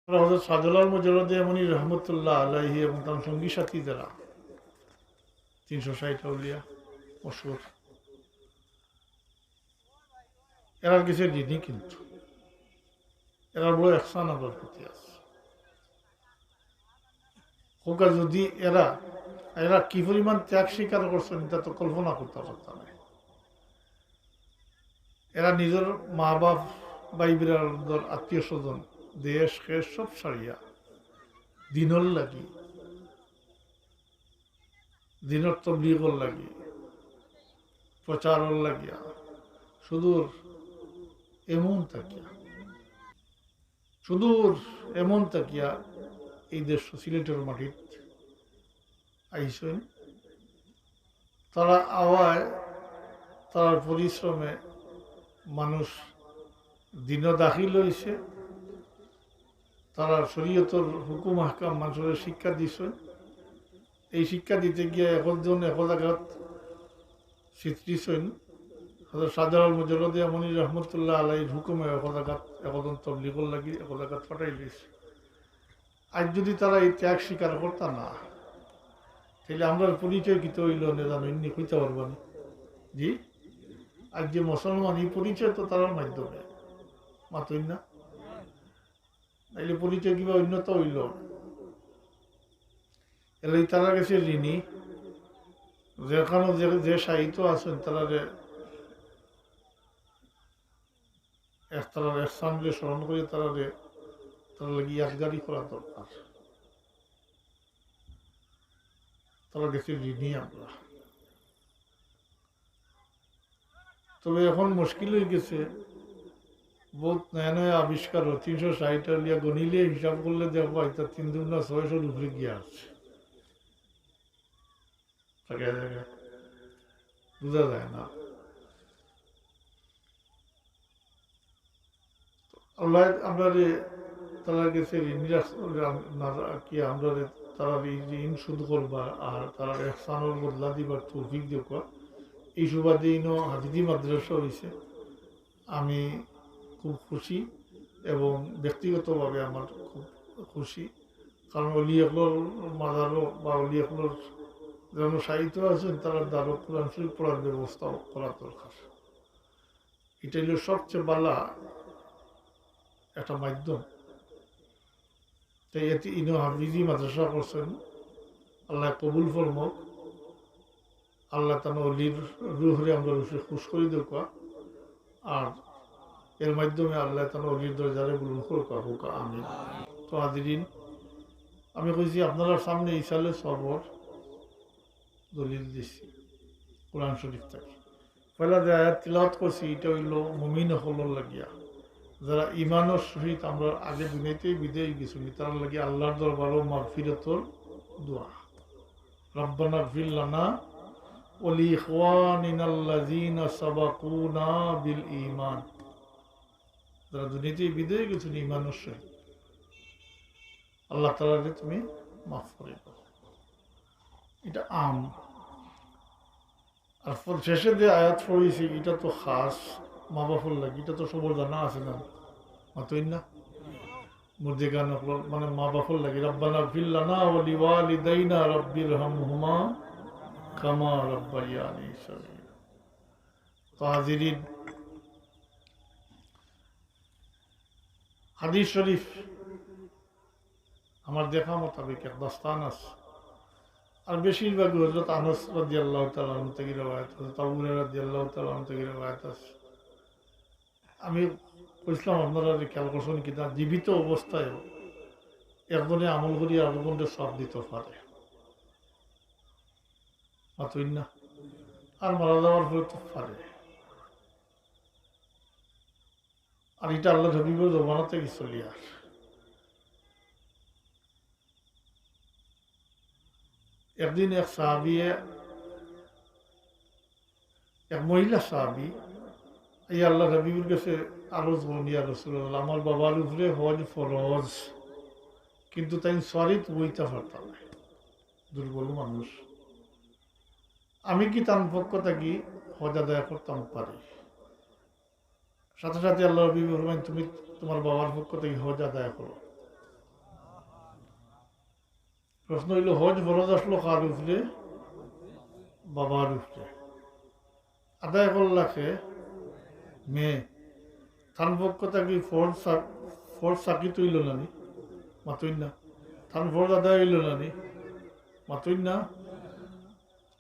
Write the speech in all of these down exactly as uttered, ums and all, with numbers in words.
হযরত শাহজালাল মুজাররদে ইয়ামনি রহমতুল্লাহ আলাইহি এবং তার সঙ্গী সাথী যারা তিনশো ষাট আউলিয়া মশহুর, এরার গেছে ঋণী, কিন্তু এরার বড় এহসান আমরার প্রতি আছে। হোক, আর যদি এরা, এরা কি পরিমাণ ত্যাগ স্বীকার করছেন, এটা তো কল্পনা করতে পারতাম না। এরা নিজের মা বাপ, ভাই বিরাদর, আত্মীয় স্বজন, দেশ খেশ সব ছাড়িয়া দিনর লাগি, দিনর তবলিগর লাগি, প্রচারর লাগিয়া সুদূর এমন থাকিয়া, সুদূর এমন থাকিয়া এই দেশ সিলেটের মাটিত আইসইন। তারা আওয়ায়, তারার পরিশ্রমে মানুষ দিনও দাখিল হইছে। তারা শরীয়তর হুকুম আহকাম মানুষরে শিক্ষা দিছইন। এই শিক্ষা দিতে গিয়া একজন এক জাগাত ছিত্রিছইন। হযরত শাহজালাল মুজাররদে ইয়ামনি রহমতুল্লাহ আলাইহির হুকুমে এক জাগাত একজন তবলিগর লাগি এক জাগাত পাঠাই দিছে। আজ যদি তারা এই ত্যাগ স্বীকার করতা না, তাহলে আমরার পরিচয় কিতা অইলো না জানো, ইন্নি কইতে পারবা না। জি, আজ যে মুসলমান, এই পরিচয় তো তারার মাধ্যমে, মাতইন না? নাইলে পরিচয় কিবা অন্যতা অইলো। এলাই তারার গেছে ঋণী, যেখানে যে, যে সাহিত্য আছেন, তারারে এক, তারার এহসানরে স্মরণ করে তারারে, তারার লাগি ইয়াদগারি করা দরকার। তারার গেছে ঋণী আমরা। তবে এখন মুশকিল হয়ে গেছে, বহুত নয়া নয়া আবিষ্কার, তিনশো ষাট আউলিয়া গণিলে হিসাব করলে দেখবা, এটা তিন দুগুণা ছয়শোর উপরে গিয়া আছে। থাকে থাকে, বুঝা যায় না। আল্লাহ আমরারে, তারার গেছে ঋণী রাখ-, না কি আমরারে, তারার এই ঋণ শোধ করবার আর তারার এহসানর বদলা দিবার তৌফিক দেউক্কা। এই সুবাদে ইনো হাফিজি মাদ্রাসা হইছে, আমি খুব খুশি এবং ব্যক্তিগতভাবে আমার খুব খুশি, কারণ অলি অকলর মাজারো বা অলি অকলর যেন সাহিত্য আছেন, তারার দ্বারো কোরআন শরীফ পড়ার ব্যবস্থা করা দরকার। এটা হইল সবচেয়ে বালা একটা মাধ্যম। তাই এতে ইনো হাফিজি মাদ্রাসা করছেন, আল্লাহ কবুল ফরমক। আল্লাহ তাআলা অলির রুহরে আমরা রুশে খুশ করি দেউক্কা, আর এর মাধ্যমে আল্লাহ তাআলা অলির দরজারে বুলন্দ করুক্কা, হোক আমিন। তো হাজিরিন, আমি কইছি আপনারার সামনে ইসালে সবর দলিল দিছি কোরআন শরীফ থাকি। পয়লা যে আয়াত তিলাওয়াত করছি, এটা হইল মুমিন অকলর লাগিয়া, যারা ইমানর সহিত আমরা আগে দুনিয়াতেই বিদায় গেছি, তারার লাগি আল্লাহর দরবারও মাগফিরাতর দোয়া, "রাব্বানা গফির লানা ওয়া লি ইখওয়ানিনাল্লাযীনা সাবাকুনা বিল ঈমান।" যারা দুনিয়াতেই বিদায় গেছেন ইমানর সহিত, আল্লাহ তাআলারে তুমি মাফ করে দাও। এটা আম। আর ফল শেষে যে আয়াত পড়ছি, এটা তো খাস, মা বাপর লাগি, এটা তো সবর জানা আছে না, মাতইন না? মুর্দেগান অকল, মানে মা বাপর লাগি, "রাব্বানা গফির লানা ওয়া লিওয়ালিদাইনা রাব্বির হামহুমা কামা রাব্বায়ানি সগীরা।" তো হাজিরিন, হাদিস শরীফ আমার দেখা মোতাবেক এক দাস্তান আছে, আর বেশিরভাগই হযরত আনাস রাদিয়াল্লাহু তাআলা আনহু থেকে রেওয়ায়াত, হযরত আবু হুরায়রা রাদিয়াল্লাহু তাআলা আনহু থেকে রেওয়ায়াত আছে। আমি কইছিলাম, আপনারা যে খেয়াল করছেন কিনা, জীবিত অবস্থায় একজনে আমল করি আরেকজনরে সওয়াব দিতে পারে, মাতইন না? আর মারা যাওয়ার পরে তো পারে। আর এটা আল্লাহর হাবিবর জমানা থেকে চলিয়ার। একদিন এক সাহাবিয়ে, এক মহিলা সাহাবি, এই আল্লাহর হাবিবর কাছে আরজ করইন, "ইয়া রাসূলুল্লাহ, আমার বাবার উপরে হজ ফরজ, কিন্তু তাইন সওয়ারিত বইতা পারতা নায়, দুর্বল মানুষ। আমি কি তান পক্ষ থাকি হজ আদায় করতাম পারি?" সাথে সাথে আল্লাহর হাবিব ফরমাইন, "তুমি তোমার বাবার পক্ষ থাকি হজ আদায় করো।" প্রশ্ন অইলো, হজ ফরজ আছলো কার উপরে? বাবার উপরে। আদায় করলা কে? মেয়ে। তান পক্ষ থাকি ফরজ সা-, ফরজ সাকিত অইলো না নি? মাতইন না। তান ফরজ আদায় অইলো না নি? মাতইন না।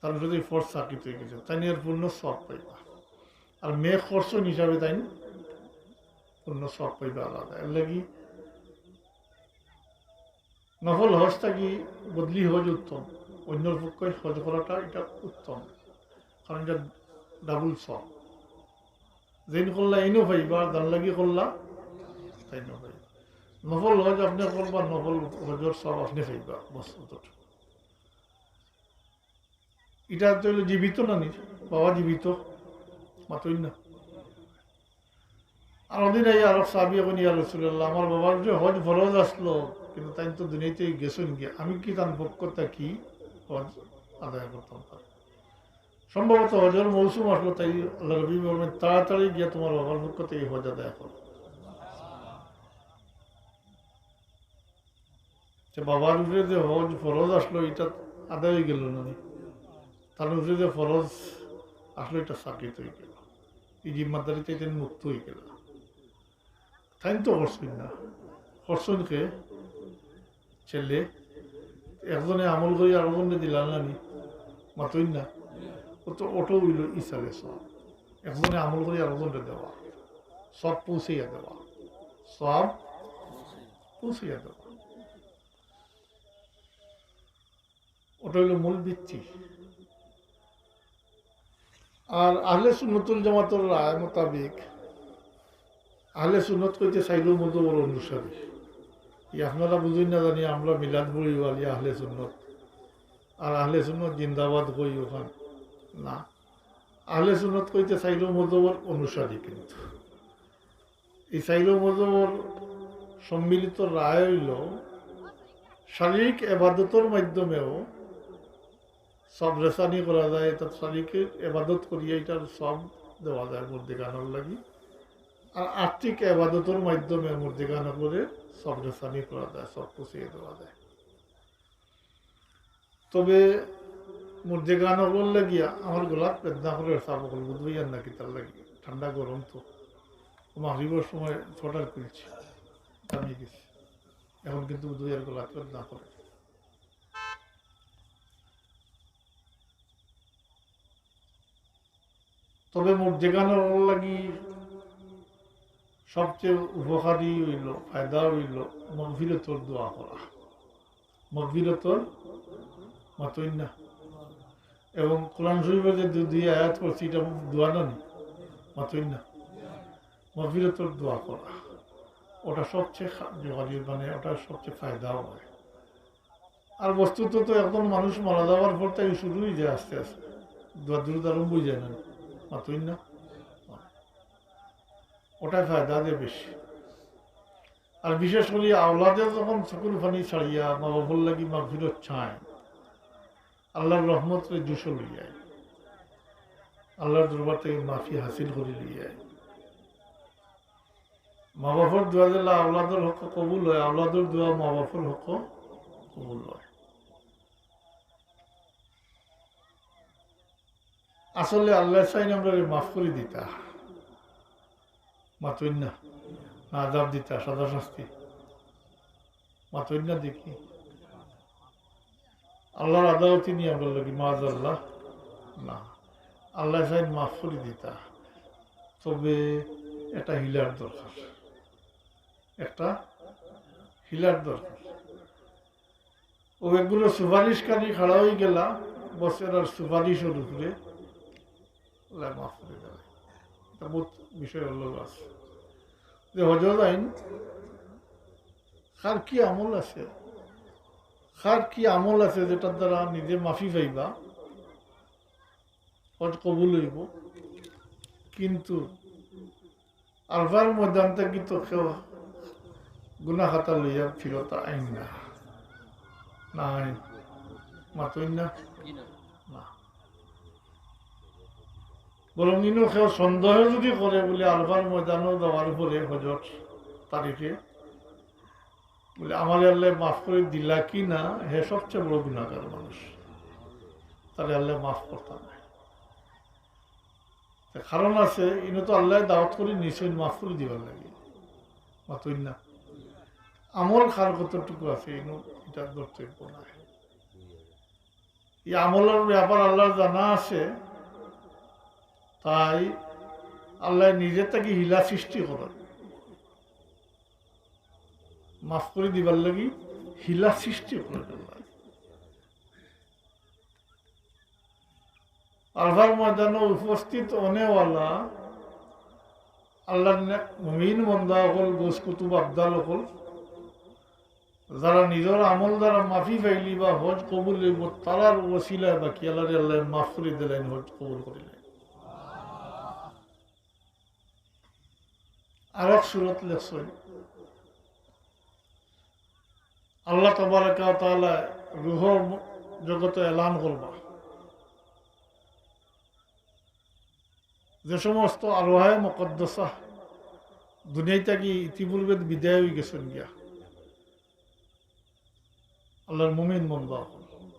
তান উপরে ফরজ সাকিত অইগেছে, তাইন এর পূর্ণ সওয়াব পাইবা। আর মেয়ে করছইন হিসাবে তাইন পূর্ণ সওয়াব পাইবা আলাদা। এর লাগি নফল হজ থাকি বদলি হজ উত্তম, অইন্যর পক্ষে হজ করাটা ইটা উত্তম, কারণ ইটা ডাবল সওয়াব। যেইন করলা এইনও পাইবা, যার লাগি করলা তাইনও পাইবা। নফল হজ আপনে করবা, নফল হজর সওয়াব আপনে পাইবা, বস অতটুকু। ইটা তো অইলো জীবিত না নি? বাবা জীবিত, মাতইন না। আর ওদিন আইয়া আরক সাহাবী কইন, "ইয়া রাসূলুল্লাহ, আমার বাবার যে হজ ফরজ আছলো, কিন্তু তাইন তো দুনিয়া থাকি গেছইন গিয়া, আমি কি তান পক্ষ থাকি হজ আদায় করতাম পারি?" সম্ভবত হজর মৌসুম আছলো, তাই আল্লাহর নবী বললেন, "তাড়াতাড়ি গিয়া তুমার বাবার পক্ষ থাকি হজ আদায় করো।" তে বাবার উপরে যে হজ ফরজ আছলো, ইটা আদায় অইগেলো না নি? তান উপরে যে ফরজ আছলো, ইটা সাকিত অইগেলো, ই জিম্মাদারি থাকি তাইন মুক্ত অইগেলা। তাইন তো করছইন না, করছইন কে? ছেলে। একজনে আমল করি আরকজনরে দিলা না নি? মাতইন না। ও তো অটা অইলো ইসালে সওয়াব। একজনে আমল করি আরকজনরে দেওয়া, সওয়াব পৌঁছাইয়া দেওয়া, সওয়াব পৌঁছাইয়া দেওয়া। অটা অইলো মূল ভিত্তি। আর আহলে সুন্নতুল জামাতর রায় মোতাবেক আহলে সুন্নত কইতে চাইরো মজহবর অনুসারী। ই আপনারা বুঝইন না জানি, আমরা মিলাদ পড়িওয়ালি আহলে সুন্নত, আর আহলে সুন্নত জিন্দাবাদ কই অখান না। আহলে সুন্নত কইতে চাইরো মজহবর অনুসারী, কিন্তু ই চাইরো মজহবর সম্মিলিত রায় অইলো শারীরিক এবাদতর মাধ্যমেও সওয়াব রেসানি করা যায়, অর্থাৎ শারীরিক এবাদত করিয়া ইটার সওয়াব দেওয়া যায় মুর্দেগানর লাগি। আর আর্থিক এবাদতর মাধ্যমে মুর্দেগান অকলরে সওয়াব রেসানি করা যায়, সওয়াব পৌঁছাইয়া দেওয়া যায়। তবে মুর্দেগান অকলর লাগিয়া আমার গলাত বেদনা করের, সাব অকল বুঝবাইয়ার না কিতার লাগি, ঠান্ডা গরম তো। মাগরিবর সময় সোয়েটার খুলছি, ঘামি গেছি। এখন কিন্তু বুঝবাইয়ার গলাত বেদনা করে। তবে মুর্দেগানর লাগি সবচেয়ে উপকারী অইলো, ফায়দা অইলো মাগফিরতর দোয়া করা। মাগফিরতর, মাতইন না। এবং কোরআন শরীফর যে দু-, দুই আয়াত পড়ছি, ইটা দোয়া না নি? মাতইন না। মাগফিরতর দোয়া করা, অটা সবচেয়ে কার্যকরী, মানে, অটা সবচেয়ে ফায়দা অয়। আর বস্তুত তো একজন মানুষ মারা যাওয়ার পর থাকি শুরু অইযায় আস্তে আস্তে, দোয়া দুরুদ আরম্ভ অইযায় না, মাতইন না? অটায় ফায়দা দেয় বেশি। আর বিশেষ করি আওলাদে যখন চকুর পানি ছাড়িয়া মা বাবার লাগি মাগফিরত চায়, আল্লাহর রহমতরে জুশো লইয়া আয়, আল্লাহর দরবার থাকি মাফি হাসিল করি লইয়া আয়। মা বাবার দোয়া যেলা আওলাদর হকো কবুল অয়, আওলাদর দোয়া মা বাবার হকো কবুল অয়। আসলে আল্লায় চাইন আমরারে মাফ করি দিতা, মাতইন না, না আযাব দিতা, সাজা শাস্তি, মাতইন না দেখি। আল্লাহর আদালতি নি আমরার লাগি, মাআযাল্লাহ, না। আল্লায় চাইন মাফ করি দিতা, তবে একটা হিলার দরকার, একটা হিলার দরকার। অউ একগুলো সুপারিশকারী খাড়া অইগেলা, বস এরার সুপারিশর উপরে আল্লায় মাফ করি দিলা। ইটা বউত বিষয় অইলো আছে। যে হজো যাইন, কার কি আমল আছে, কার কি আমল আছে যেটার দ্বারা নিজে মাফি পাইবা, হজ কবুল অইবো। কিন্তু আরফার ময়দান থাকি তো কেউ গুনা খাতা লইয়া ফিরত আইন না, না আইন, মাতইন না, না। বরং ইনো কেউ সন্দেহ যদি করে বুলে আরফার ময়দানো যাওয়ার পরে হজর তারিখে বলে, "আমারে আল্লায় মাফ করি দিলা কি না, হে সবচেয়ে বড় গুনাহগার মানুষ, তারে আল্লায় মাফ করতা নায়।" তে কারণ আছে, ইনো তো আল্লায় দাওয়াত করি নিছইন মাফ করি দিবার লাগি, মাতইন না। আমল কার কতটুকু আছে, ইনো ইটা ধরতে অইবো না। ই আমলর ব্যাপার আল্লাহর জানা আছে, তাই আল্লায় নিজে থাকি হিলা সৃষ্টি করেন, মাফ করি দিবার লাগি হিলা সৃষ্টি করেন আল্লায়। আরফার ময়দানো উপস্থিত অনেওয়ালা আল্লাহর নে-, মুমিন বন্দা অকল, গৌস কুতুব আবদাল অকল, যারা নিজর আমল দ্বারা মাফি পাইলিবা, হজ কবুল অইবো, তারার ওসিলায় বাকি আল্লাহরে আল্লায় মাফ করি দিলাইন, হজ কবুল করিলাইন। আরক সুরত লেখছইন, আল্লাহ তাবারাকা ওয়া তাআলা রুহর ম-, জগতে এলান করবা, যে সমস্ত আরওয়াহে মুকাদ্দাসা দুনিয়া থাকি ইতিপূর্বে বিদায় অই গেছইন গিয়া, আল্লাহর মুমিন বন্দা অকল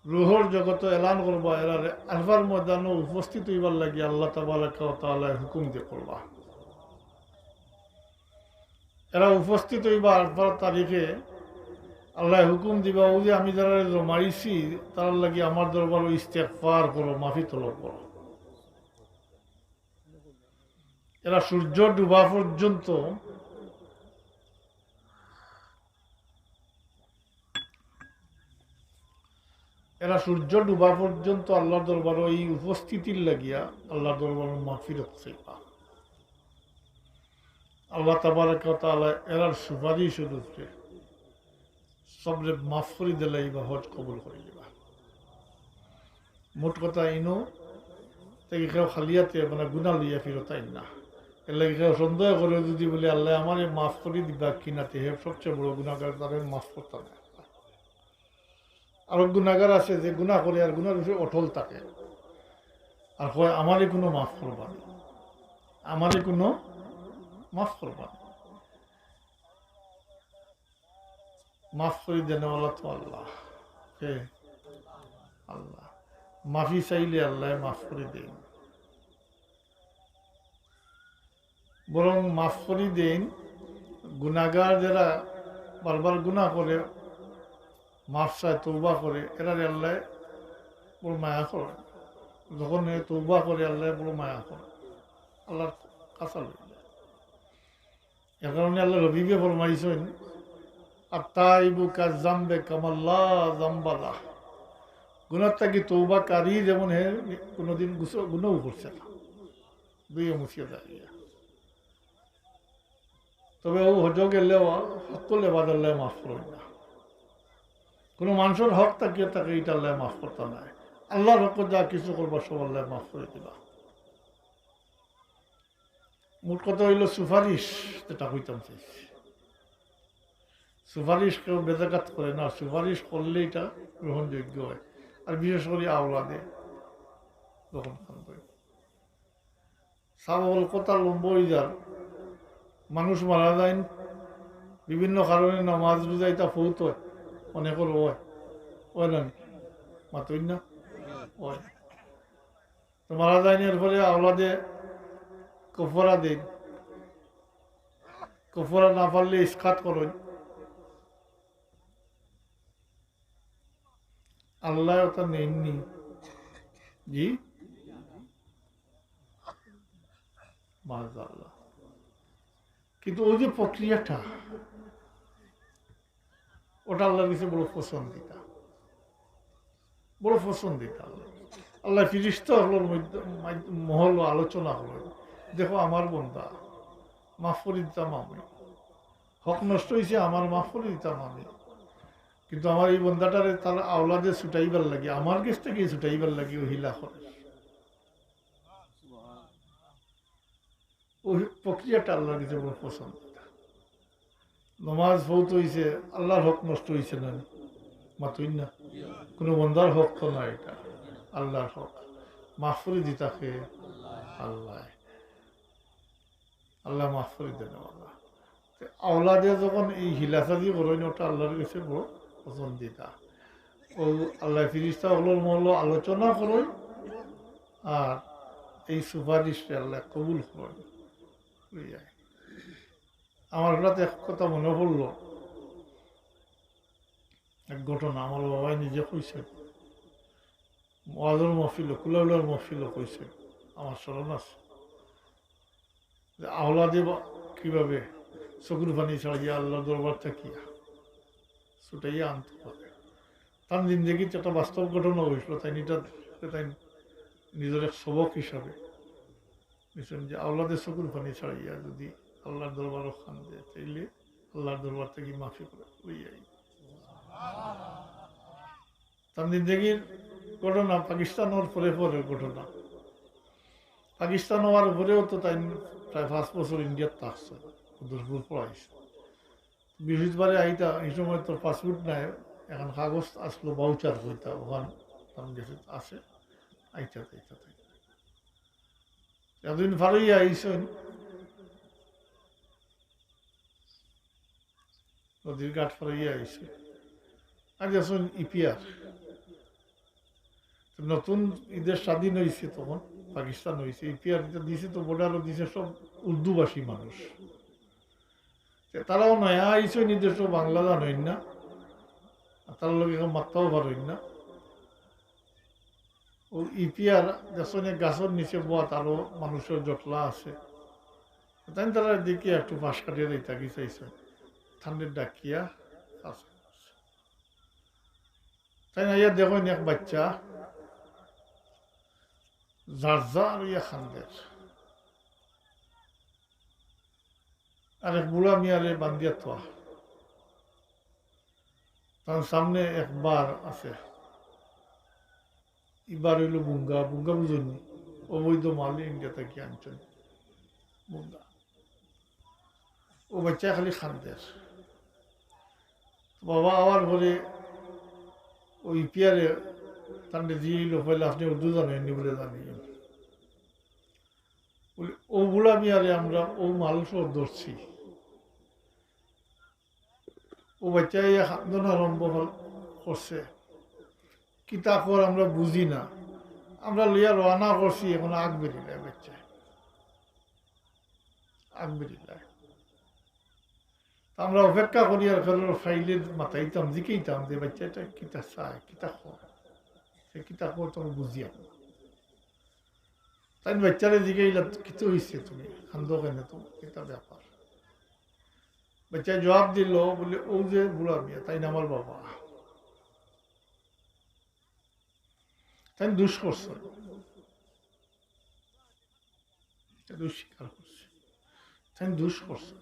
রুহর জগতে এলান করবা, এরারে আরফার ময়দানো উপস্থিত অইবার লাগি আল্লাহ তাবারাকা ওয়া তাআলায় হুকুম দিয়া করবা। এরা উপস্থিত অইবা আরফার তারিখে, আল্লায় হুকুম দিবা, "অউ যে আমি যারারে জমাইছি, তারার লাগি আমার দরবারো ইস্তেগফার করো, মাফি তলব করো।" এরা সূর্য ডুবা পর্যন্ত, এরা সূর্য ডুবা পর্যন্ত আল্লাহর দরবারো ই উপস্থিতির লাগিয়া আল্লাহর দরবারো মাগফিরাত চাইবা। আল্লাহ তাবারাকা ওয়া তাআলা এরার সুপারিশর উপরে সবরে মাফ করি দিলাইবা, হজ কবুল করি দিবা। মোট কথা, ইনো থাকি কেউ খালি আতে মানে গুনা লইয়া ফিরত আইন না। এর লাগি কেউ সন্দেহ করে যদি বলে, "আল্লায় আমারে মাফ করি দিবা কিনা?" তে হে সবচেয়ে বড় গুনাগার, তারে মাফ করতা নায়। আরো গুনাগার আছে যে গুনা করে আর গুনার উপরে অটল থাকে, আর কয়, "আমারে কুনু মাফ করবা না, আমারে কুনু মাফ করবা না।" মাফ করি দেনেওয়ালা তো আল্লাহ। কে? আল্লাহ। মাফি চাইলে আল্লায় মাফ করি দেইন। বরং মাফ করি দেইন গুনাগার, যেরা বারবার গুনা করে, মাফ চায়, তওবা করে, এরারে আল্লায় বড় মায়া করে। যখন এ তওবা করে, আল্লায় বড় মায়া করে, আল্লাহর কাছা লই যায়। এর কারণে আল্লাহর হাবিবে ফরমাইছইন, "আত-তাইবু কাজ-জাম্বে কামান লা জাম্বা লাহ।" গুনার থাকি তওবাকারী যেমন, হে কুনুদিন গুস-, গুনাও করছে না, দুইয়ে মুছিয়া যায় গিয়া। তবে অউ হজো গেলেও হক্কল এবাদত আল্লায় মাফ করইন না। কুনু মানষর হক থাকিয়া থাকে, ইটা আল্লায় মাফ করতা নায়। আল্লাহর হকো যা কিছু করবা, সব আল্লায় মাফ করি দিবা। মোট কথা অইলো সুপারিশ, যেটা কইতাম চাইছি। সুপারিশ কেউ বেজাকাত করে না, সুপারিশ করলে ইটা গ্রহণযোগ্য হয়। আর বিশেষ করি আওলাদে যখন খান করে। সাব অকল কথা লম্বা অই যার, মানুষ মারা যাইন, বিভিন্ন কারণে নামাজ রোজা ইতা ফৌত হয়, অনেকর হয়, হয় না নি? মাতইন না? হয়। তো মারা যাইন, এরপরে আওলাদে কফারা দেইন, কফারা না পারলে ইসকাত করইন। আল্লায় ওটা নেইননি। জি? মাশাআল্লাহ। কিন্তু ওই যে প্রক্রিয়াটা, ওটা আল্লাহর কাছে বড় পছন্দিতা, বড় পছন্দিতা আল্লাহ। আল্লাহ ফিরিস্তা অকলর মধ্যে, মাই-, মহল আলোচনা করইন, "দেখো আমার বন্দা, মাফ করি দিতাম আমি, হক নষ্ট অইছে আমার, মাফ করি দিতাম আমি, কিন্তু আমার ই বন্দাটারে তার আওলাদে ছুটাইবার লাগি, আমার গেছ থাকি ছুটাইবার লাগি অউ হিলা করে।" অউ প্রক্রিয়াটা আল্লাহর কাছে বড় পছন্দ। নমাজ ফৌত অইছে, আল্লাহর হক নষ্ট অইছে না? মাতইন না। কুনু বন্দার হক তো না ইটা, আল্লাহর হক। মাফ করি দিতা কে? আল্লায়। আল্লায় মাফ করি দেনেওয়ালা। আওলাদে যখন এই হিলাসাজি করইন, ওটা আল্লাহর কাছে বড় পছন্দিদা। ও আল্লাহ ফিরিস্তা অকলর মহলো আলোচনা করইন, আর এই সুপারিশরে আল্লাহ কবুল করইন। বুঝা যায়? আমার হঠাৎ এক কথা মনে পড়লো, এক ঘটনা আমার বাবায় নিজে কইছে, ওয়াজর মহফিলো, কুলাউলার মহফিলো কইছে, আমার স্মরণ আছে। যে আওলাদে বা কিভাবে চকুর পানি ছাড়িয়া আল্লাহর দরবার থাকিয়া ছুটাইয়া আনতে পারে। তান জিন্দেগিত একটা বাস্তব ঘটনা অইছিল, তাইন এটা, তাইন নিজর এক সবক হিসাবে নিছেন যে আওলাদে চকুর পানি ছাড়িয়া যদি আল্লাহর দরবারো কান্দে, তাইলে আল্লাহর দরবার থাকি মাফি করে লইয়া আইবো। তান জিন্দেগির ঘটনা, পাকিস্তান অওয়ার পরে পরে ঘটনা। পাকিস্তান অওয়ার পরেও তো তাইন প্রায় পাঁচ বছর ইন্ডিয়াত থাকছে, দরপুর পড়াইছে। বৃহস্পতিবারে আইতা, এই সময় তো পাসপোর্ট নাই, এখন কাগজ আসলো, ভাউচার কইতা, ওখান তান গেছে আছে, আইতা, আইতা, আইতা। এতদিন ফারইয়া আইছইন, নদীর ঘাট ফারইয়া আইছে। আর গেছইন ইপিআর। তো নতুন ই দেশ স্বাধীন হইছে, তখন পাকিস্তান হইছে, ইপিআর এটা দিছে তো, বর্ডারও দিছে, সব উর্দুভাষী মানুষ। তে তারাও নয়া আইছইন, ই দেশও বাংলা জানইন না, আর তার লগে কেউ মাততাও পারইন না। ও ইপিআর দেখছইন, এক গাছর নিচে বওয়াত আরো মানুষর জটলা আছে। তাইন তারার দিকে একটু পাশ কাটিয়া দিতা কি চাইছইন, তানরে ডাকিয়া কাছে। তাইন আইয়া দেখইন এক বাচ্চা যার যার অইয়া কান্দের, আর এক বুড়া মিয়ারে বান্দিয়া থোয়া। তান সামনে এক বার আছে, ই বার অইলো বুঙ্গা, বুঙ্গা বুঝইননি, অবৈধ মাল ইন্ডিয়া থাকি আনছইন বুঙ্গা। ও বাচ্চায় খালি কান্দের। বাবা আওয়ার পরে ও ইপিআরে তানরে জিগাইলো, "পয়লা আপনে উর্দু জানইননি?" বলে, "জানি।" বলে, "ও বুড়া মিয়ারে আমরা ও মাল সহ ধরছি।" ও বাচ্চায় ইয়া কান্দন আরম্ভ হল-, করছে, "কিতা কর আমরা বুঝি না, আমরা লইয়া রওয়ানা করছি, এখন আগ বেরিলায় বাচ্চায়, আগ বেরিলায়।" তা আমরা অপেক্ষা করি আর ফেরত ফাইলে মাতাইতাম, জিকাইতাম যে বাচ্চাটা কিতা চায়, কিতা কর, সে কিতা কর, তোমরা বুঝিয়া। তাইন বাচ্চারে জিগাইলা, "কিতা হইছে, তুমি কান্দো কেনে, তুমি কিতা ব্যাপার?" বাচ্চায় জবাব দিল, বলে, "ও যে বুড়া মিয়া, তাইন আমার বাবা, তাইন দুষ করছে, দুষ স্বীকার করছে, তাইন দুষ করছে।"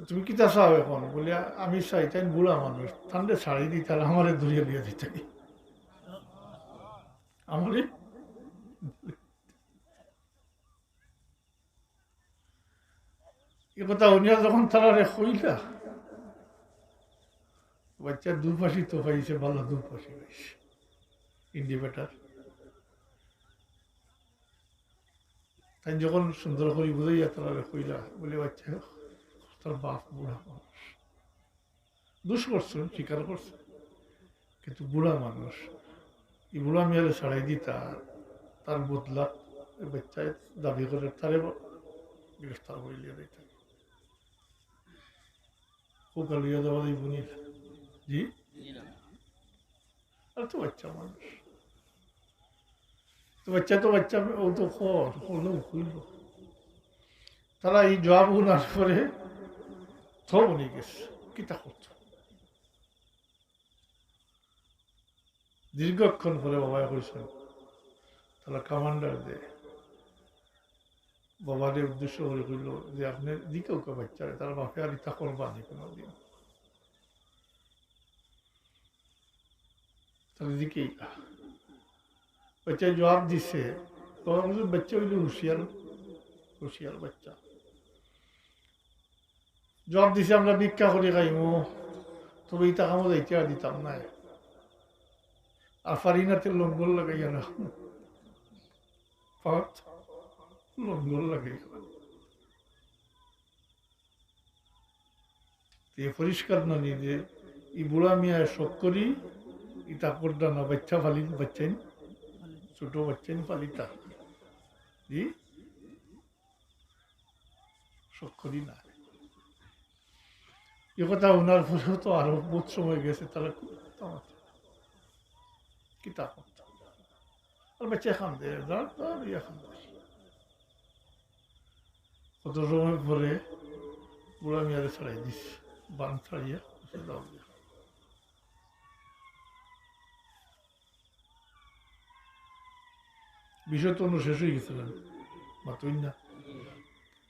"তুমি কিতা চাও এখন?" বলে, "আমি চাই, তাইন বুড়া মানুষ, তানরে ছাড়ি দিতা, আমারে ধরিয়া দিয়া দিতা।" আমারে ই কথা হুনিয়া যখন তারারে কইলা, বাচ্চা দুপাশি তো পাইছে, ভালা দুপাশি পাইছে, ইন্ডিকেটর। তাইন যখন সুন্দর করি বুঝাইয়া তারারে কইলা, বলে, "বাচ্চা, তার বাপ বুড়া মানুষ, দুষ করছে, স্বীকার করছে, কিন্তু বুড়া মানুষ, ই বুড়া মিয়ারে ছাড়াই দিতা, তার বদলা এই বাচ্চায় দাবি করে, তারে গ্রেফতার করি লিয়া দিতা।" খুব গালিয়া দেওয়া দিই বুনি। জি? আর তো বাচ্চা মানুষ। তো বাচ্চা তো বাচ্চা, ও তো খর, হলো হইল। তারা এই জবাব হুনার পরে থ উনি গেছে, কিতা করত। দীর্ঘক্ষণ পরে বাবায় কইছইন, তারা কমান্ডার দে, বাবারে উদ্দেশ্য করি কইল যে, "আপনে দিকে ওকে বাচ্চারে, তার বাপে আর ইতা করবা নি কোনোদিন।" তাহলে দিকে বাচ্চায় জবাব দিছে, বাবা বলছে, "বাচ্চা হইলে হুঁশিয়ার, হুঁশিয়ার বাচ্চা।" জবাব দিছে, "আমরা ভিক্ষা করি খাইমু, তবে ইতা কামো যাইতে আর দিতাম না। আর পারি না তে লঙ্গর লাগাইয়া না, পাওয়াত লঙ্গর লাগাইয়া।" তে পরিষ্কার নানি যে ই বুড়া মিয়ায় শখ করি ইতা করতা না, বাচ্চা ফালি, বাচ্চাইন, ছোট বাচ্চাইন ফালিতা। জি, শখ করি না। এ কথা হুনার পরেও তো আরো বহুত সময় গেছে, তারা খুব তামাশা। কিতা করতা? আর বাচ্চা খান দে, ধর, ধর, ইয়া খান দে। কত সময় পরে বুড়া মিয়ারে ছাড়াই দিস, বান ছাড়িয়া, সে দাও দিয়া। বিষয় তো অন্য শেষ হয়ে গেছে না, মাতুই না।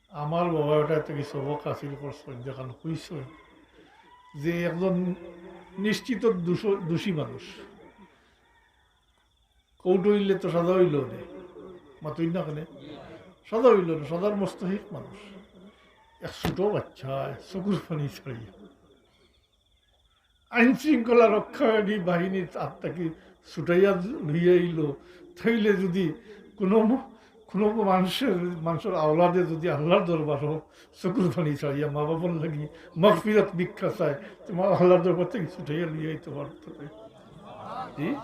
আমার বাবা ওটা থেকে সবক হাসিল করছেন, যেখানে কইছেন যে একজন নিশ্চিত দোষ-, দোষী মানুষ, কোর্ট হইলে তো সাজা হইল নে, মাতুই না কেনে? সাজা হইল না, সাজার মস্তহিক মানুষ। এক ছোট বাচ্চা চকুর পানি ছাড়িয়া আইন শৃঙ্খলা রক্ষাকারী বাহিনীর হাত থেকে ছুটাইয়া লইয়া আইল, তাইলে যদি কোনো ম-, কোনো মানুষের, মানুষের আওলাদে যদি আল্লাহর দরবারও চকুর পানি ছাড়িয়া মা বাবার লাগি মাগফিরাত ভিক্ষা চায়, তো মা আল্লাহর দরবার থেকে ছুটাইয়া লইয়া আইতে পারতো না। জি?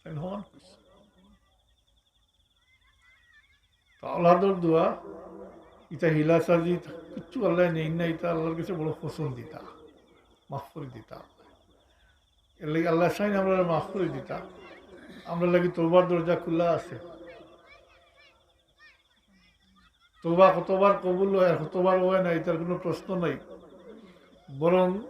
তাই না? তো আওলাদর দোয়া, ইটা হিলাসাজি, কিচ্ছু আল্লাহ নেই না, ইটা আল্লাহর কাছে বড় পছন্দিতা, মাফ করে দিতা। এর লাগি আল্লাহ চাইন আমরা মাফ করে দিতা। আমরা লাগি তওবার দরজা খোলা আছে। তওবা কতবার কবুল হয় আর কতবার হয় না, এটার কোনো প্রশ্ন নাই। বরং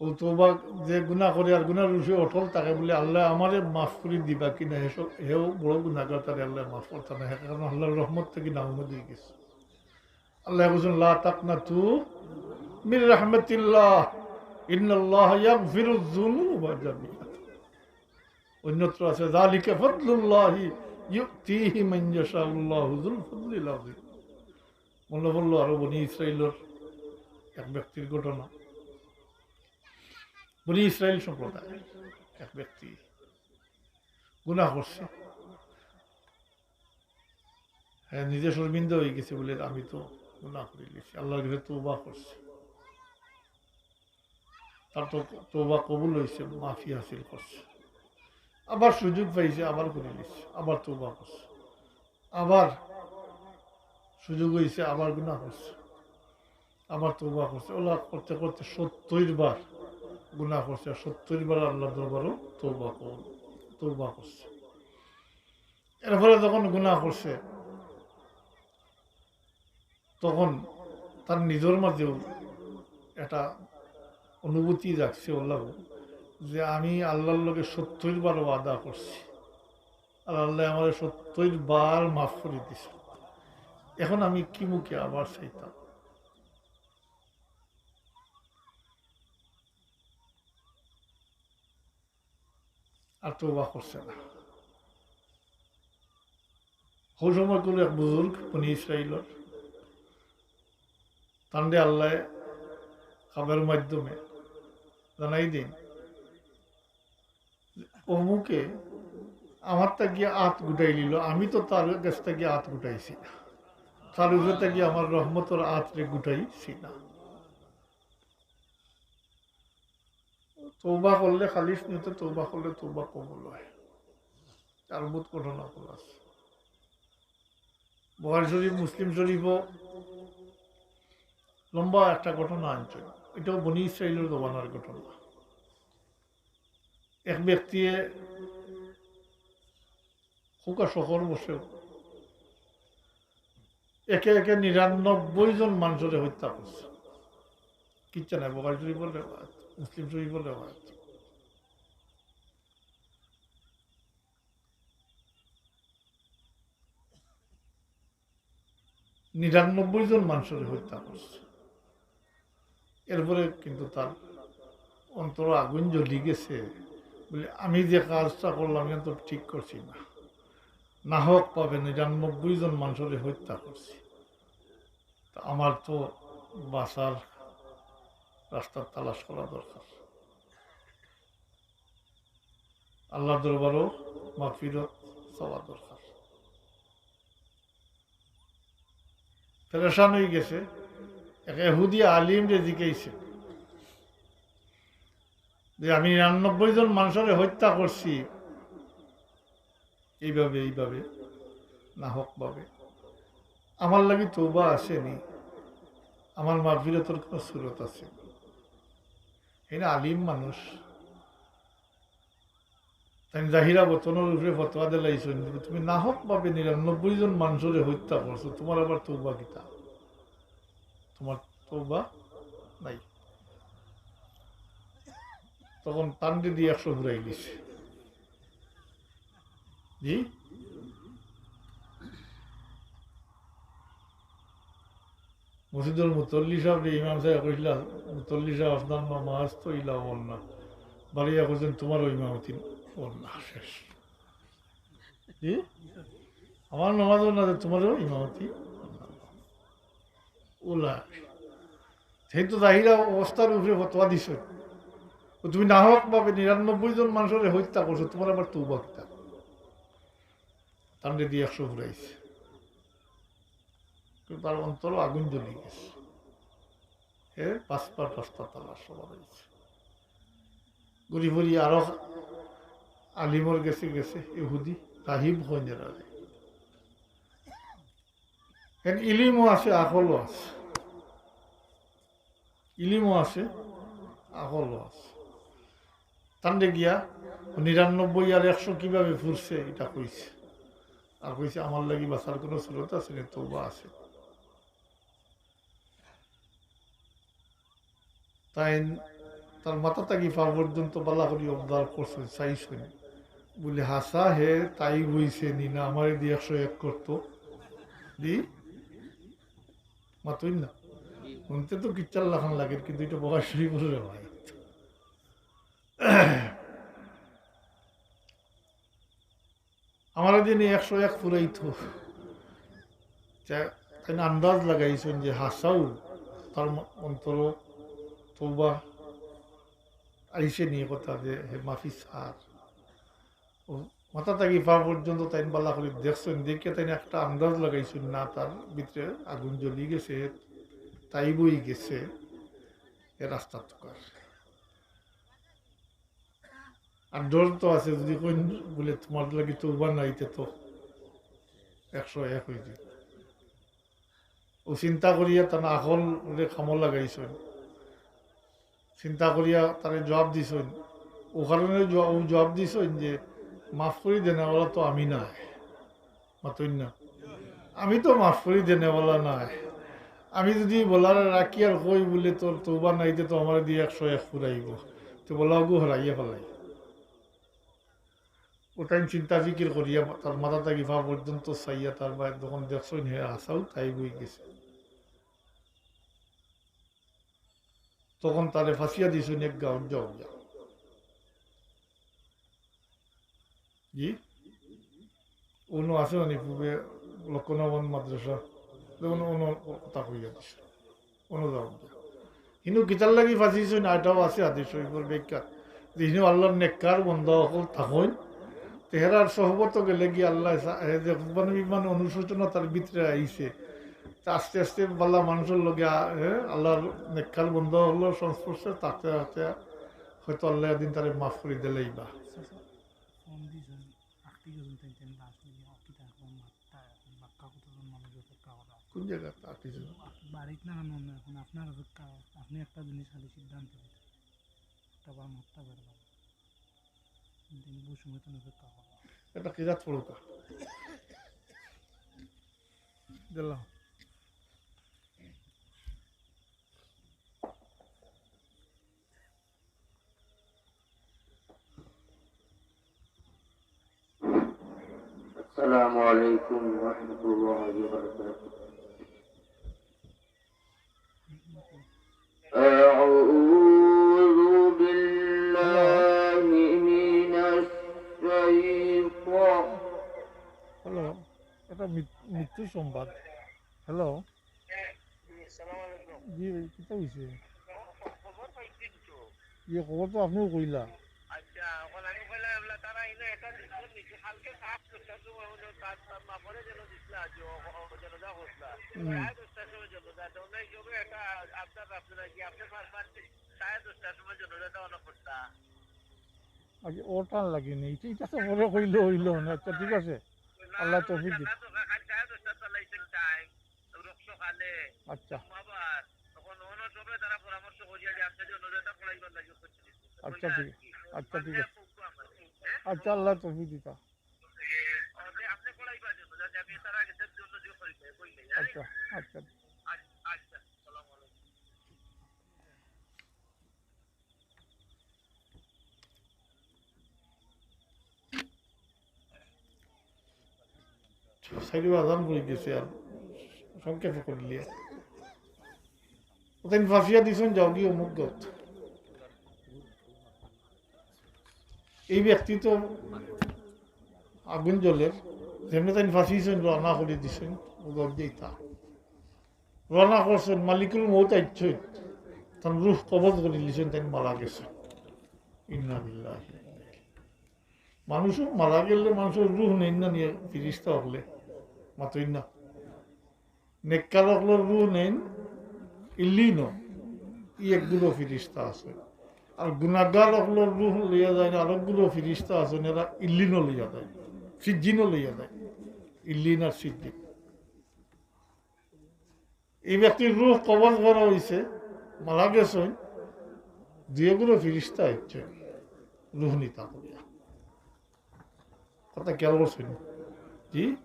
ও তওবা যে গুনাহ করে আর গুনার রুশে অটল থাকে বলে, "আল্লাহ আমারে মাফ করে দিবা কিনা, হে সব, হেও বড় গুনাহগার, তারে আল্লাহ মাফ করতা না।" হে কারণে আল্লাহর রহমত থেকে না উমেদ হয়ে গেছে। আল্লাহ বলছেন, "লা তাকনাতু মির রাহমাতিল্লাহ, ইন্নাল্লাহ ইয়াগফিরুয যুনুবা জামিআ।" অন্যত্র আছে, "যালিকা ফাদলুল্লাহি ইউতিহি মান ইয়াশাউ, আল্লাহু যুল ফাদলিল আযীম।" মনে পড়লো আরো বনি ইসরাইলর এক ব্যক্তির ঘটনা। বনি ইসরাইল সম্প্রদায় এক ব্যক্তি গুনাহ করছে, হ্যাঁ, নিজে শর্মিন্দা হয়ে গেছে বলে, "আমি তো গুনাহ করে লিছি", আল্লাহর কাছে তওবা করছে, তার তো তওবা কবুল হয়েছে, মাফি হাসিল করছে, আবার সুযোগ পাইছে, আবার করে লিছে, আবার তওবা করছে, আবার সুযোগ হয়েছে, আবার গুনাহ করছে, আবার তওবা করছে। ওলা করতে করতে সত্তর বার গুনাহ করছে, আর সত্তর বার আল্লাহর দরবারও তওবা কবুল, তওবা করছে। এরপরে যখন গুনাহ করছে, তখন তার নিজের মাঝেও একটা অনুভূতি জাগছে, ওলা, যে আমি আল্লাহর লগে সত্তর বার ওয়াদা করছি, আর আল্লাহ আমারে সত্তর বার মাফ করে দিছে। এখন আমি কি মুখে আবার চাইতাম? আর তওবা করছে না। হউ সময় কোনো এক বুজুর্গ বনি ইসরাইলর, তানরে আল্লাহ খাবের মাধ্যমে জানাই দিন, অমুকে আমার তাকিয়া আত গুটাই নিল, আমি তো তার কাছ থেকে আত গুটাইছি না, তার উপরে থেকে আমার রহমতর আতরে গুটাইছি না। তওবা করলে, খালিস নিয়তে তওবা করলে তওবা কবুল হয়। তার বহুত ঘটনা করা আছে। বুখারী শরীফ, মুসলিম শরীফও লম্বা একটা ঘটনা আনছে, এটাও বনি ইসরাইলর জমানার ঘটনা। এক ব্যক্তিয়ে খুকা শহর বসে একে একে নিরানব্বই জন মানুষরে হত্যা করছে। কিচ্ছা নাই, বুখারী শরীফর রেওয়ায়াত, মুসলিম শরীফর রেওয়ায়াত। নিরানব্বই জন মানুষরে হত্যা করছে। এরপরে কিন্তু তার অন্তর আগুন জ্বলি গেছে, বলে, "আমি যে কাজটা করলাম, এটা তো ঠিক করছি না, নাহক ভাবে নিরানব্বই জন মানুষরে হত্যা করছি। তা আমার তো বাঁচার রাস্তা তালাশ করা দরকার।" আল্লাহর দরবারও মাগফিরাত চাওয়া দরকার। পেরেশান অইগেছে। এক এহুদি আলিমরে জিকাইছে যে, "আমি নিরানব্বই জন মানষরে হত্যা করছি এইভাবে, এইভাবে, নাহকভাবে। আমার লাগি তওবা আছে নি? আমার মাগফিরাতর কুনু সুরত আছে নি?" হেইন আলিম মানুষ। তাইন জাহিরা বতনর উপরে ফতোয়া দিলাইছইন যে, "তুমি নাহকভাবে নিরানব্বই জন মানষরে হত্যা করছো, তুমার আবার তওবা কিতা? তুমার তওবা নাই।" তখন তানরে দি একশো ফুরাই দিছে। জি? মসজিদর মুতল্লি সাবরে ইমাম সাবে কইছলা, "মুতল্লি সাব, আপনার নামাজ তো ইলা অর না।" বাড়িয়া কইছইন, "তুমারও ইমামতি অর না, শেষ।" জি? "আমার নামাজ অর না, তুমারও ইমামতি অর না।" উলা। হেইন তো জাহিরা অবস্থার উপরে ফতোয়া দিছে। তো তুমি নাহকভাবে নিরানব্বই জন মানষরে হত্যা করছো, তুমার আবার তওবা কিতা? তানরে দি একশো ফুরাইছে। কিন্তু তার অন্তরও আগুন জ্বলি গেছে। হে পাঁচবার রাস্তা তালাশ করা হয়েছে। ঘুরি ফিরি আরো আলিমর গেছে গেছে, ইহুদি, রাহিব কইন এরারে। এর ইলিমও আছে, আকলও আছে। ইলিমও আছে, আকলও আছে। তানরে গিয়া নিরানব্বই আর একশো কিভাবে ফুরছে, ইটা কইছে। আর কইছে, "আমার লাগি বাঁচার কুনু সুরত আছে নি, তওবা আছে।" তাইন তার মাথা থাকি পা পর্যন্ত বালা করি observe করছইন, চাইছইন। বুলে, "হাছা হে তাইব অইছে নি না, আমারে দি একশো এক করতো।" দি? মাতইন না। হুনতে তো কিচ্ছার লাখান লাগের, কিন্তু ইটা বকা শরীফর রে ভাই। আমারে দি নি একশো এক ফুরাইতো। তা-, তাইন আন্দাজ লাগাইছইন যে হাছাউ তার ম-, অন্তরো তওবা আইছে নি, কথা যে হে মাফি চার। ও মাথা থাকি পা পর্যন্ত তাইন বালা করি দেখছইন, দেখিয়া তাইন একটা আন্দাজ লাগাইছইন না, তার ভিতরে আগুন জ্বলি গেছে, তাইব অই গেছে, এ রাস্তা তুকার। আর ডর তো আছে, যদি কইন বুলে, "তুমার লাগি তওবা নাই", তে তো একশো এক অই যাইব। ও চিন্তা করিয়া তান আকলরে কামো লাগাইছইন, চিন্তা করিয়া তারে জবাব দিছইন। ও কারণে জ-, ও জবাব দিছইন যে, "মাফ করি দেনেওয়ালা তো আমি নায়।" মাতইন না। আমি তো মাফ করি দেনেওয়ালা নায়। আমি যদি বলার রাখি আর কই বুলে, "তোর তওবা নাই, তে তো আমারে দি একশো এক ফুরাইব।" তে বলা ওগু হারাইয়া ফালাই। ও তাইন চিন্তা ফিকির করিয়া তার মাথা থাকি পা পর্যন্ত চাইয়া তার বায় যখন দেখছইন হে হাছাউ তাইব অই গেছে, তখন তারে ফাঁসিয়া দিছইন এক গাউত যাও গিয়া। জি? অনো আছে মানে পূর্বে লক্ষ্মণবন মাদ্রাসা, যেমন অনো কথা কইয়া দিছে, অনো যাও গিয়া। হিনু কিতার লাগি ফাঁসি দিছইন, ইটাও আছে হাদিস শরীফর ব্যাখ্যা, যে হিনু আল্লার নেককার বন্দা অকল থাকইন, তে হেরার সহবতো গেলে গিয়া আল্লায় সা-, হে যে হুব্বান বিমান অনুশোচনা তার ভিতরে আইছে, তে আস্তে আস্তে বালা মানষর লগে আ-, হে, আল্লার নেককার বন্দা অকলর সংস্পর্শে থাকতে থাকতে হয়তো আল্লায় একদিন তারে মাফ করি দিলাইবা। আচ্ছা, আচ্ছা। ফোন দিছইন, আটটি গেছইন, তিন তিন লাশ নিয়ে, অকিতা এখন মাত্তা, এখন বাক্কা কতজন মানুষ অপেক্ষা করা। কোন জায়গাত আটটি জন? বাড়িত না, না, না, এখন আপনার অপেক্ষা, আপনি একটা জিনিস খালি সিদ্ধান্ত দিতে। একটা বাম হত্যা করবেন। তিন তিন বহু সময় তো অপেক্ষা করা। এটা কিরাত পড়ুকা। দিলাম। السلام عليكم ورحمة الله وبركاته. أعوذ بالله من الشيطان. হ্যালো, এটা মৃত-, মৃত্যু সংবাদ। হ্যালো। জি ভাই, কিতা অইছে? জি, খবর তো আপনিও কইলা। আচ্ছা, এখন আমি কইলাম, এগুলা তারা ইনো একটা দিছিল নাকি? কালকে সাড়ে দশটার সময় হলো, তার, তার মা পরে যেন দিছিল, আজ ও, ও, ও যেন যা করছিল। হুম। সাড়ে দশটার সময় যেন যা, তো ওনার হিসাবে একটা আবদার রাখছিল আর কি, আপনি পারবেন সাড়ে দশটার সময় যেন যা দেওয়া করতা। আগে ওটা লাগেনি, এটা, এটা তো পরে কইলে হইলো না। আচ্ছা, ঠিক আছে, না, আল্লাহ না, তৌফিক দিক। না, তো কাল সাড়ে দশটা তো লাইসেন্স টাইম। রক্ত খালে, আচ্ছা। বাবা, তখন অন্য সময় তারা পরামর্শ করিয়া যে আপনি যে অনুরোধটা পড়াইবার লাগি করতে দিচ্ছেন। আচ্ছা, ঠিক, আচ্ছা, ঠিক আছে। হ্যাঁ? আচ্ছা, আল্লাহ তৌফিক দিতা। এ, আপনি, আপনি পড়াইবার জন্য, যাতে আমি তারা আগের জন্য যে করি, করি নেই, হ্যাঁ? আচ্ছা, আচ্ছা। আচ্ছা, আচ্ছা, আসসালামু আলাইকুম। সাইডে আজান পড়ে গেছে, আর সংক্ষেপে করিলিয়া। ওটা ফাঁসিয়া দিছেন, যাও গিয়ে অমুক গত। এই ব্যক্তি তো আগুন জ্বলের, যেমনি তাই ফাঁসিয়েছেন, রওনা করে দিছেন, ও দর যেতা। রওনা করছেন, মালিকুল মউত আইছে, তার রুহ কবজ করে দিয়েছেন, তাই মারা গেছে। ইন্না লিল্লাহি ওয়া ইন্না ইলাইহি। মানুষ মারা গেলে মানুষের রুহ নেই না নিয়ে ফিরিস্তা হকলে? মাতই না। নেককার হকলর রুহ নেই ইল্লিনো, ই এক গুরু ফিরিস্তা আছে। আর গুনাগার হকলর রুহ লইয়া যায় না, আরো গুরু ফিরিস্তা আছে, এরা ইল্লিনো লইয়া যায়, সিজ্জিনো লইয়া যায়, ইল্লিন আর সিজ্জিন। এই ব্যক্তির রুহ কবজ করা হইছে, মারা গেছইন, দুইগুলো ফিরিস্তা আইছে রুহ নিতা করিয়া। কথা খেয়াল করছইন? জি,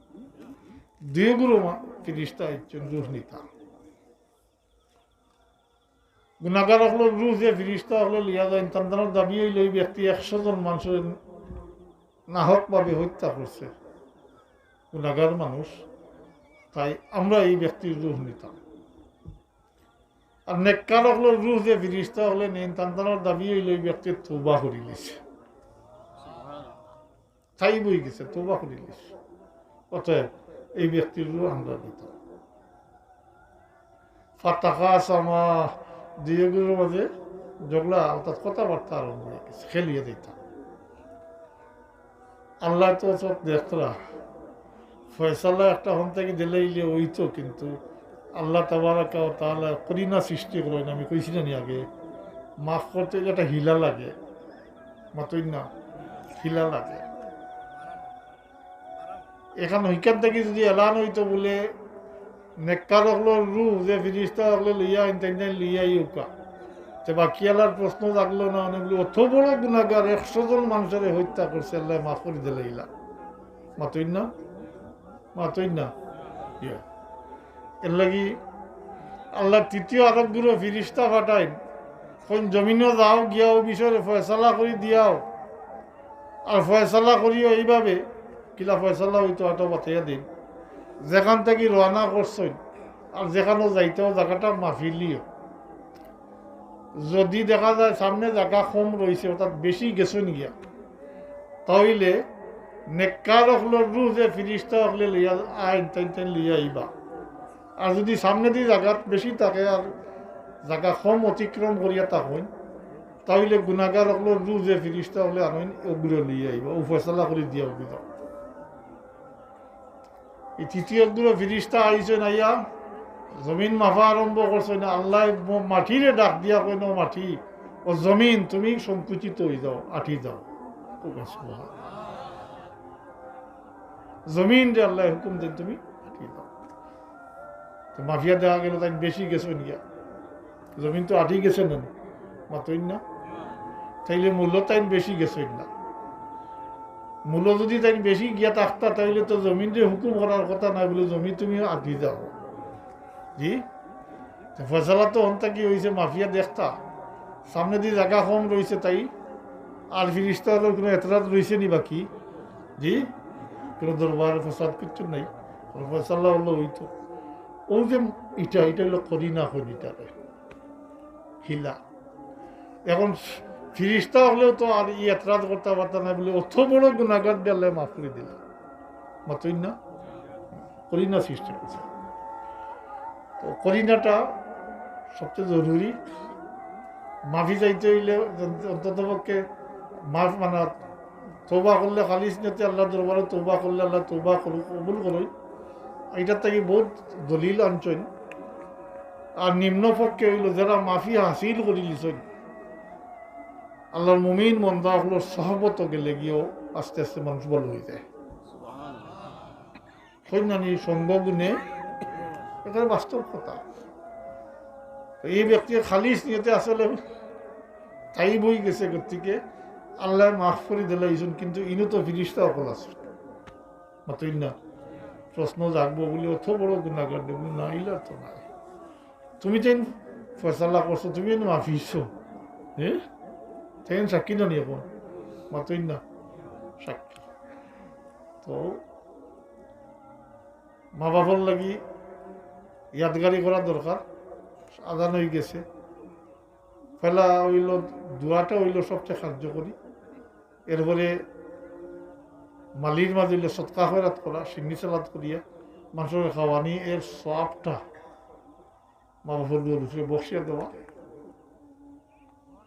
দুইগুলো মা-, ফিরিস্তা আইছে রুহ নিতা। গুনাগার হকলর রুহ যে ফিরিস্তা হকলে লইয়া যাইন, তান তানর দাবি হইল এই ব্যক্তি একশো জন মানুষের নাহকভাবে হত্যা করছে, গুনাগার মানুষ, তাই আমরা এই ব্যক্তির রুহ নিতাম। আর নেককার হকলর রুহ যে ফিরিস্তা হকলে নেইন, তান তানর দাবি হইল এই ব্যক্তি তওবা করিলিছে, তাই বই গেছে, তওবা করিলিছে, অতএব এই ব্যক্তির রুহ আমরা নিতাম। ফাতাকাসামা, দুইগুলোর মাঝে ঝগড়া, অর্থাৎ কথাবার্তা আরম্ভ হয়ে গেছে, খেলিয়ে দিতাম। আল্লাহ তো সব দেখতরা, ফয়সালা একটা হন থেকে দিলে ইলে ওই তো, কিন্তু আল্লাহ তাবারাকা ওয়া তাআলা করিনা সৃষ্টি করেন। আমি কইছি না নি আগে, মাফ করতে হইলে একটা হিলা লাগে, মাতই না, হিলা লাগে। এখন ওইখান থেকে যদি এলান হইতো বলে, নেককার হকলর রুহ যে ফিরিস্তা হকলে লইয়া আইন, তাই তাই লইয়া আইউক্কা, তে বাকি আলার প্রশ্ন থাকলো না, মানে বলে, অত বড় গুনাগার, একশো জন মানুষের হত্যা করছে, আল্লাহ মাফ করে দিলে ইলা। মাতই না? মাতই না? ইয়া। এর লাগি আল্লাহ তৃতীয় আরক গুরু ফিরিস্তা পাঠাইন, কোন জমিনও যাও, গিয়া ও বিষয়ে ফয়সালা করি দিয়াও। আর ফয়সালা করিও এইভাবে, কিলা ফয়সালা হইতো আটো বাতাইয়া দিন, যেখান থেকে রওনা করছইন আর যেখানো যাইতেও জাগাটা মাফিলিও। যদি দেখা যায় সামনে জাগা কম রইছে, অর্থাৎ বেশি গেছইন গিয়া, তাইলে নেককার হকলর রুহ যে ফিরিস্তা হকলে লইয়া আইন, তাই তাই লইয়া আইবা। আর যদি সামনেদি জাগাত বেশি থাকে আর জাগা কম অতিক্রম করিয়া থাকইন, তাইলে গুনাগার হকলর রুহ যে ফিরিস্তা হকলে আনইন, ওগুলো লইয়া আইবা, ও ফয়সালা করি দিয়া ওগুলো। এই তৃতীয় গুলো ফিরিস্তা আইছইন, আইয়া জমিন মাফা আরম্ভ করছইন। আল্লাহ ম-, মাটিরে ডাক দিয়া কইন, "ও মাটি, ও জমিন, তুমি সংকুচিত হয়ে যাও, আটি যাও।" খুব সুবহান। জমিন যে আল্লাহ হুকুম দেন, তুমি আটি যাও। তো মাফিয়া দেখা গেল তাই বেশি গেছইন গিয়া। জমিন তো আটি গেছে না, মাতইন না? তাইলে মূল্য তাইন বেশি গেছইন না। মূল্য যদি তাইন বেশি গিয়া থাকতা, তাইলে তো জমিন যে হুকুম করার কথা নাই, বলে, "জমি তুমি আটি যাও।" জি? তো ফয়সালা তো হন থাকি হইছে, মাফিয়া দেখতা। সামনেদি জাগা কম রইছে তাই, আর ফিরিস্তা হকলর কোনো এতরাজ রইছে নি বাকি? জি? কোনো দরবার ফসাদ কিচ্ছু নাই। কোনো ফয়সালা হলো হইতো। ও যে ইটা, ইটা হইলো করিনা কইন ইটারে। হিলা। এখন ফিরিস্তা হকলেও তো আর ই এতরাজ করতা পারতা না বলে অত বড় গুনাগার দিয়ে আল্লাহ মাফ করে দিলা। মাতইন না? করিনা সৃষ্টি করছে। তো করিনাটা সবচেয়ে জরুরি। মাফি চাইতে হইলে অন্তত পক্ষে মাফ মানে তওবা করলে, খালিস নিয়তে আল্লাহর দরবারে তওবা করলে আল্লাহ তওবা কবুল করইন। ইটার থাকি বউত দলিল আনছইন। আর নিম্ন পক্ষে অইলো যেরা মাফি হাসিল করিলিছইন, আল্লাহর মুমিন বন্দা অকলর সহবতো গেলে গিয়াও আস্তে আস্তে মানুষ ভালা অইযায়। কইন না নি, সঙ্গ গুণে, ইটা বাস্তব কথা। তো এই ব্যক্তি খালিস নিয়তে আসলে তাইব অইগেছে, গতিকে আল্লায় মাফ করি দিলাইছইন, কিন্তু ইনো তো ফিরিস্তা অকল আছে। মাতইন না, প্রশ্ন জাগবো বুলি অত বড় গুনাগার দেখবো না, ইলা তো নাই। তুমি তাইন ফয়সালা করছো, তুমি তাইন মাফি দিছো, হ্যাঁ? তাইন সাক্ষী না নি অখন? মাতইন না, সাক্ষী। তো মা বাপর লাগি ইয়াদগারি করা দরকার। আজান অইগেছে, পয়লা অইলো দোয়াটা অইলো সবচেয়ে কার্যকরী। এরপরে মালির মাঝে অইলো সদকা খয়রাত করা, সিন্নি সালাত করিয়া মানষরে খাওয়ানি, এর সওয়াবটা মা বাপর উপরে বখশিয়া দেওয়া।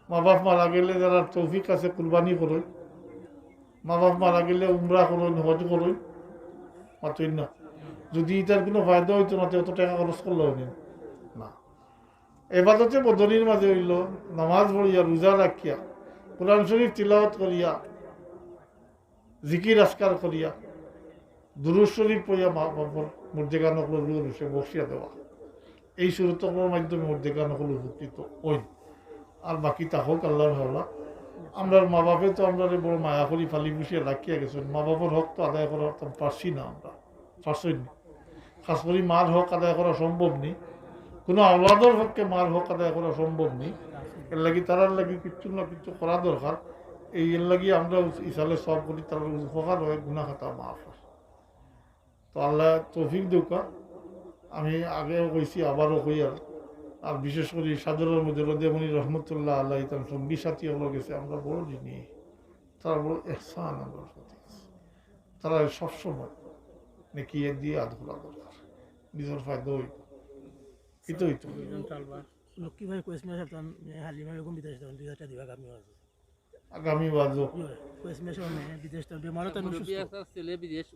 মা বাপ মারা গেলে যারার তৌফিক আছে কুরবানি করইন, মা বাপ মারা গেলে উমরা করইন, হজ করইন, মাতইন না। যদি ইটার কুনু ফায়দা অইতো না, তে অত টেকা খরচ করলা অইন না। এবাদতে বদনির মাঝে অইলো নামাজ পড়িয়া, রোজা রাখিয়া, কোরআন শরীফ তিলাওয়াত করিয়া, জিকির আজকার করিয়া, দুরূদ শরীফ পড়িয়া মা বাপর মুর্দেগান অকলর রুহ রুশে বখশিয়া দেওয়া। এই সুরত অকলর মাধ্যমে মুর্দেগান অকল উপকৃত অইন। আর বাকি থাকউক আল্লাহর হাওলা। আমরার মা বাপে তো আমরারে বড় মায়া করি পালি পুষিয়া রাখিয়া গেছইন। মা বাপর হক তো আদায় করা পারছি না আমরা, পারছইন নি। খাছ করি মার হক আদায় করা সম্ভব নি, কুনু আওলাদর পক্ষে মার হক আদায় করা সম্ভব নি। এর লাগি তারার লাগি কিচ্ছু না কিচ্ছু করা দরকার। এই এর লাগি আমরা উস-, ইসালে সওয়াব করি, তারার উপকার অয়, গুনা খাতা মাফ অয়। তো আল্লায় তৌফিক দেউক্কা। আমি আগেও কইছি, আবারও কইয়ার, আর বিশেষ করি শাহজালাল মুজাররদে মনি রহমতুল্লাহ আলাইহি তান সঙ্গী সাথী অকলর গেছে আমরা বড় ঋণী, তারার বড় এহসান আমরার প্রতি আছে। তারারে সবসময় নেকি দিয়া আত খোলা দরকার, নিজর ফায়দা অইবো, ইতা অইতো। দুইজন চালবা। লক্ষ্মী ভাই কইস মাস আপনার হালিমা বেগম বিদেশ যাবেন, দুই হাজার দিবা আগামী মাসে। আগামী মাসে। কইস মাস মানে বিদেশ যাবেন, বেমারও তার মুরব্বী অসুস্থ। একটা ছেলে বিদেশ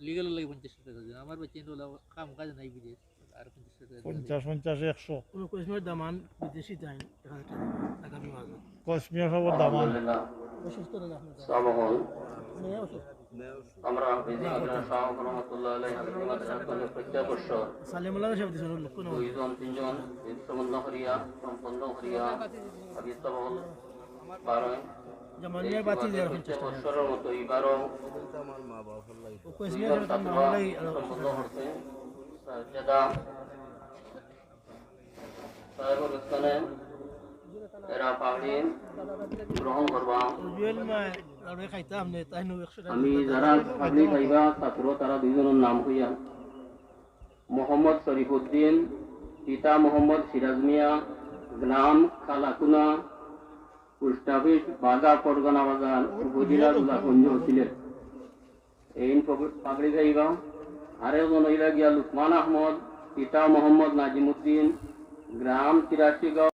লিগ্যাল লাগি পঞ্চাশ টাকা দিন। আমার বাচ্চা ইন্ডো কাম কাজ নাই বিদেশ, আর পঞ্চাশ টাকা দিন। পঞ্চাশ, পঞ্চাশ, একশো। কোনো কইস মাস দামান বিদেশি যাইন, এক হাজার টাকা দিবা আগামী মাসে। কইস মাস হবো দামান। আলহামদুলিল্লাহ। অসুস্থ না আপনার? সালাম আলাইকুম। মানে অসুস্থ। আমরা হাফিজ ইবনে শাহ রহমতুল্লাহ আলাইহি হাফিজ মাদ্রাসার প্রত্যেক বছর সালেমুল্লাহ সাহেব দিছেন, লক্ষ্য না। দুইজন তিনজন সম্পন্ন করিয়া, সম্পন্ন করিয়া হাফিজ সাহেব বারো জামানিয়ার বাতি দিয়ে রাখুন চেষ্টা করেন। বছরের মতো এবারও ও কইছিল দুইজন যে তার ছাত্র মামলাই, আহ, সম্পন্ন করছে। যেটা সাহেবর স্থানে এরা পাগড়ি গ্রহণ করবা। জুয়েল মা, আর খাইতাম নে, তাই নু একশো টাকা আমি দিতে যারা পারি। পাগড়ি পাইবা, ছাত্র তারা দুইজনের নাম কইয়া, মোহাম্মদ শরীফুদ্দিন, পিতা মোহাম্মদ সিরাজ মিয়া, গ্রাম খালাকুনা, পোস্ট অফিস বাগা, পরগনা বাজার, উপজেলা গোলাপগঞ্জ, সিলেট। এইন পগ-, পাগড়ি খাইবা। আরেকজন অইলা গিয়া লুকমান আহমদ, পিতা মোহাম্মদ নাজিমুদ্দিন, গ্রাম তিরাশিগাঁও।